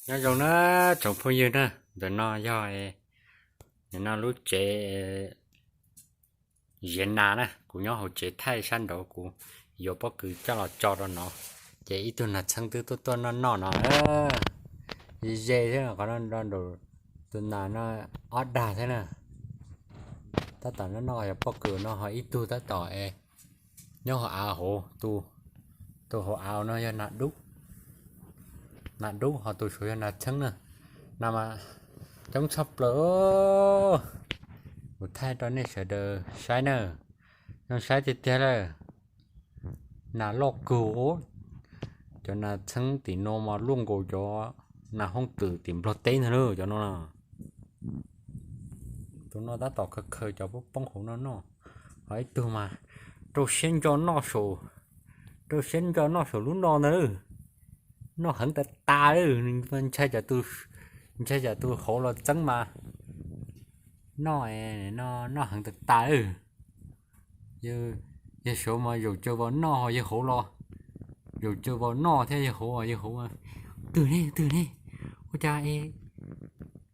Nyob zoo na tsoom phooj ywg na, ntawm no yog, nim no lub tsev ziav nas na, kuv nyob hauv tsev thaij sab nraud kuv yuav pob kws coj los tso rau no, ces ib tug nas txheeb twb tuaj tuaj noj noj no. Ze ze thiab, qhov no nrog nraum tus nas no ob dag thiab na. Tab tom noj noj yog pob kws no ho ib tug tab tom es nyob hauv av hauv, tus hauv av no yog nas dub, nas dub ho tus saud yog nas txheeb na. Nas mas coob tshaj plaws, kuv thaij rau nej sawv daws saib na, zoo saib tiag tiag lawm. Nas loj kawg os, cov nas txheeb tim no mas luaj nkaus cov nas hooj twm tim Nplog teb ntag lauj cov no na. Tus no tab tom khaws khaws cov poob poob hauv no noj, ho ib tug mas rau siab ntso noj saum, rau siab ntso noj saum lub no ntag lauj. Noj heev tas tas lauj, ntshai, ntshai tsam tus hauv los txeeb mas noj, noj heev tas tas lauj. Yawg saud mas zaum caws vaus noj ho yawg hauv los, zaum caws vaus noj thiab yawg hauv, yawg hauv, twg ne, twg ne, ua cas es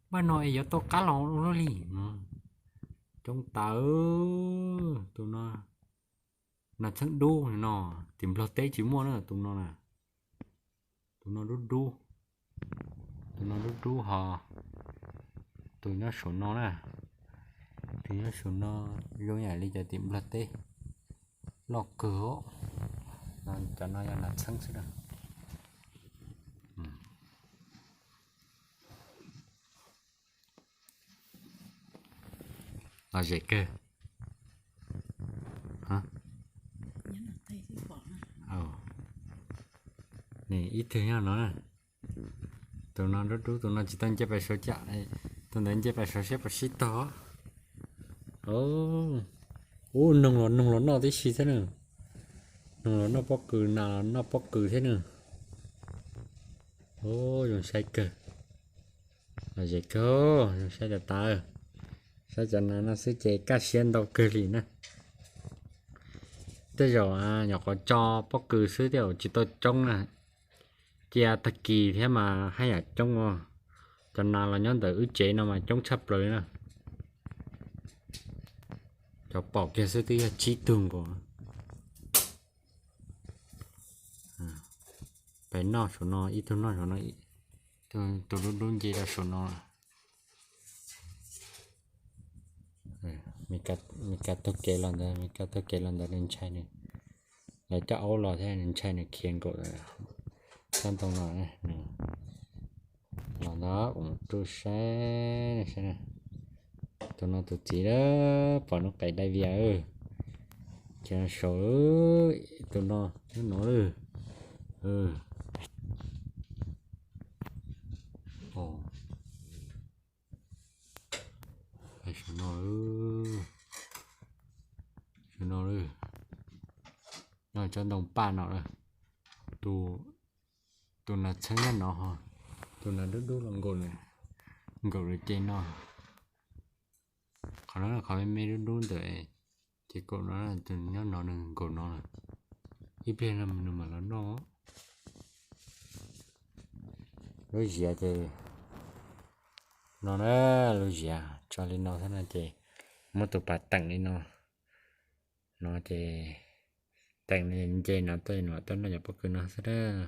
npaj no es yuav tau qab los ua luaj li. Coob tas, tus no nas txheeb dub no, tim Nplog teb tsis muaj na tus no na. Tus no dub dub, tus no dub dub ho, tus nyob saum no na, tus nyob saum no zoo yam li cov tim Nplog teb, loj kawg. Cov no yog nas txheeb xwb na. Lom zem kawg. Ib tug nyob no na, tus no dub dub, tus no tsis tau nce pais saud cas, tus ntawd nce pais saud seb puas sib tog. Ub, noog los noog los noj tib si thiab na, noog los noj pob kws, nas los noj pob kws thiab na. Ub, zoo saib kawg, lom zem kawg, zoo saib tas tas. Saib cov nas no xwb ces kaj siab ntau kawg li na. Tej zaum nyuam qhuav tso pob kws xwb tej zaum tsis tau coob na, cia tag kis thiab mas haj yam coob os. Cov nas los nyob ntawm wb tsev no mas coob tshaj plaws li na. Cov pom kiag xwb twb yog tsib tug nkaus. Peb noj saum no, ib tug noj saum no, tus dub dub nce rau saum no. Mes kas taug kev los ntawd, Mes kas taug kev los ntawd nws ntshai nws, lawv coj aub los thiab nws ntshai nws khiav nkaum tsob ntoo no. Los ntawd kuv mus rub saib, saib na. Tus no tus txiv lawm, pom hnub qes dai vias. Ces saud tus no nyob no lawm. Saum no, saum no lawm. Nyob tsob ntoo paj no lawm. Tus nas txheeb nyob no ho, tus nas dub dub los nkaum, nkaum lawm ces no. Qhov no qhov me me dub dub ntawm ces kaum no, tus nyob no nws nkaum no lawm. Ib pliag no nws mam los noj. Lub ziav ces no na, lub ziav tso li no thiab no ces muab tus pas teem li no, no ces teem li nce no tuaj, no tuaj noj cov pob kws no xwb na.